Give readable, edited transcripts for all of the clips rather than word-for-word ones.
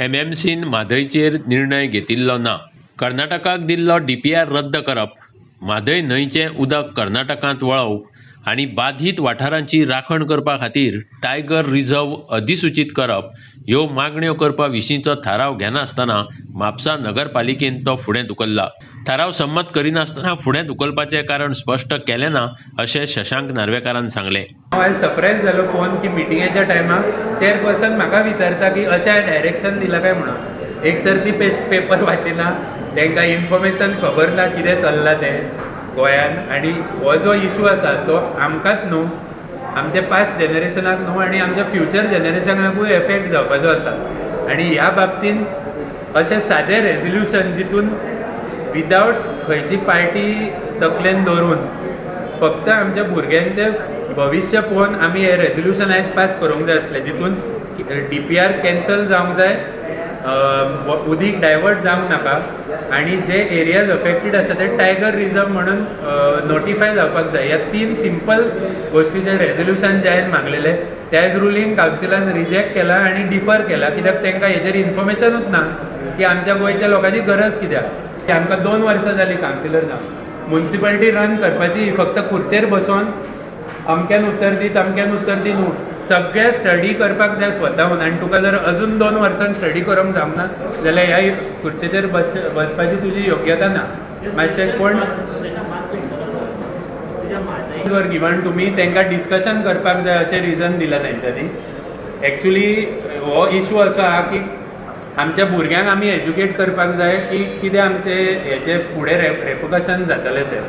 एमएमसीन म्हादयचेर निर्णय घेतिल्लो ना. कर्नाटकाक दिल्लो डीपीआर रद्द करप, म्हादय न्हंयचें उदक कर्नाटकांत वळोवप आनी बाधीत वाठारांची राखण करपा खातीर टायगर रिझर्व्ह अधिसुचीत करप ह्यो मागण्यो करपा विशींचो थाराव घेनासतना म्हापसा नगरपालिकेन तो फुडें धुकल्ला. थाराव संमत करिनासतना फुडें धुकलपाचें कारण स्पश्ट केलें ना, अशें शशांक नार्वेकारान सांगलें. हांव आयज सरप्रायज जालो पळोवन की मिटिंगेच्या टायमाक चेअरपर्सन म्हाका विचारता की अशें डायरेक्शन दिलां काय म्हणून. एक तर ती पेपर वाचिना, तांकां इन्फॉर्मेशन खबर ना कितें चल्लां तें गोंयान. आनी हो जो इशू आसा तो आमकांच न्हू, आमच्या पास्ट जनरेशनाक न्हू आनी आमच्या फ्युचर जनरेशनाकूय एफेक्ट जावपाचो आसा. आनी ह्या बाबतीन अशें सादें रेजोल्युशन, जितून विदावट खंयची पार्टी तकलेन दवरून, फक्त आमच्या भुरग्यांचें भविश्य पळोवन आमी हें रेजोल्युशन आयज पास करूंक जाय आसलें, जितून डीपीआर कॅन्सल जावंक जाय, उदीक डायवर्ट जावंक नाका आनी जे एरियाज अफेक्टेड आसा ते टायगर रिजर्व म्हणून नोटिफाय जावपाक जाय. ह्या तीन सिंपल गोश्टीचें रेजोल्युशन जे हांवें मागलेलें, त्याच रुलींग कावन्सिलान रिजेक्ट केला आनी डिफर केला, कित्याक तांकां हेजेर इन्फॉर्मेशनूच ना की आमच्या गोंयच्या लोकांची गरज कित्याक. आमकां 2 वर्सां जालीं कावन्सिलर जावन. मुन्सिपालिटी रन करपाची फक्त खुर्चेर बसोन अमक्यान उत्तर दी, तमक्यान उत्तर दी न्हू. सगळें स्टडी करपाक जाय स्वताहून. आनी तुका जर अजून 2 वर्सां स्टडी करूंक जावंक ना जाल्यार ह्या खुर्चेचेर बसपाची तुजी योग्यता ना. मातशें कोण वर गिवन तुमी तांकां डिस्कशन करपाक जाय अशें रिजन दिलां तेंच्यांनी. एक्चुली हो इशू असो आहा की आमच्या भुरग्यांक आमी एज्युकेट करपाक जाय की कितें आमचे हेचे फुडें रेपकशन जातलें तें.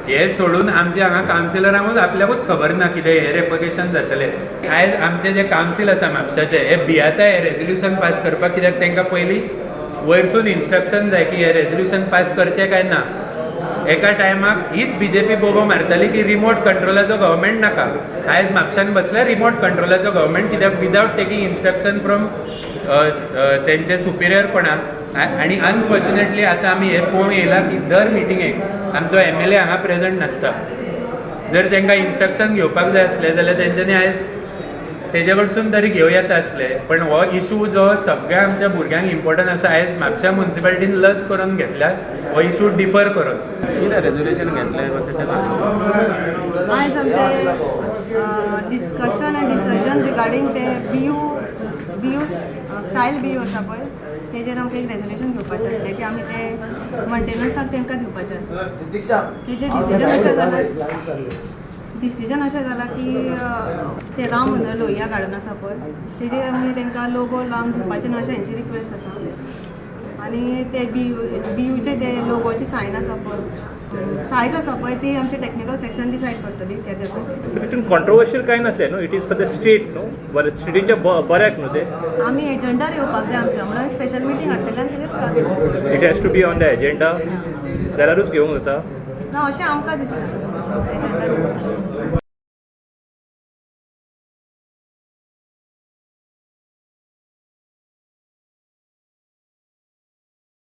हे सोडून आमचे हांगा कावन्सिलरांकूच आपल्याकूच खबर ना कितें हे रेपकेशन जातलें. आयज आमचे जे कावन्सील आसा म्हापशाचे, हे भियेता हे रेजोल्युशन पास करपाक, कित्याक तांकां पयलीं वयरसून इन्स्ट्रक्शन जाय की हे रेजोल्युशन पास करचें काय ना. एका टायमाक हीच बीजेपी बोबो मारताली की रिमोट कंट्रोलाचो गव्हर्मेंट नाका. आयज म्हापशान बसल्या रिमोट कंट्रोलाचो गव्हर्मेंट, कित्याक विदावट टेकींग इन्स्ट्रक्शन फ्रॉम तेंचे सुपिरियर कोणाक. आनी अनफॉर्च्युनेटली आतां आमी हें पळोवंक येयलां की दर मिटिंगेक आमचो एमएलए हांगा प्रेजंट नासता. जर तांकां इन्स्ट्रक्शन घेवपाक जाय आसलें जाल्यार तेंच्यांनी आयज तेजे कडसून तरी घेवं येता आसलें. पण हो इशू जो सगळ्या आमच्या भुरग्यांक इम्पॉर्टंट आसा, आयज म्हापशा मुन्सिपालिटीन लज करून घेतल्या हो इशू डिफर करून. कितें रेजोल्युशन घेतलें, कशें तें सांग. आयज आमचें डिस्कशन आनी डिसिजन रिगार्डींग ते बीयू स्टायल बीयू आसा पळय, तेजेर आमकां एक रेजोल्युशन घेवपाचें आसलें की आमी ते मेंटेनन्साक तांकां दिवपाचें आसा. तेजें डिसिजन अशें जालां की ते राम मनोहर लोहिया गार्डन आसा पळय, तेजेर आमी तांकां लोगो लावन दिवपाचें ना अशें हेंची रिक्वेस्ट आसा. आनी ते बीयूचे ते लोगोची सायन आसा पळय, सायज आसा पळय, ती आमचे टॅक्निकल सेक्शन डिसायड करतली त्या दिसा. तितून कॉन्ट्रोवर्शियल कांय नासलें न्हू? It is for the state न्हू? बरें, स्टेटीच्या बऱ्याक न्हू तें? आमी एजंडार येवपाक जाय आमच्या, म्हणून स्पेशल मिटींग हाडटले आनी तेजेर. It has to be on the agenda जाल्यारूच घेवंक जाता. ना, अशें आमकां दिसता एजंडार.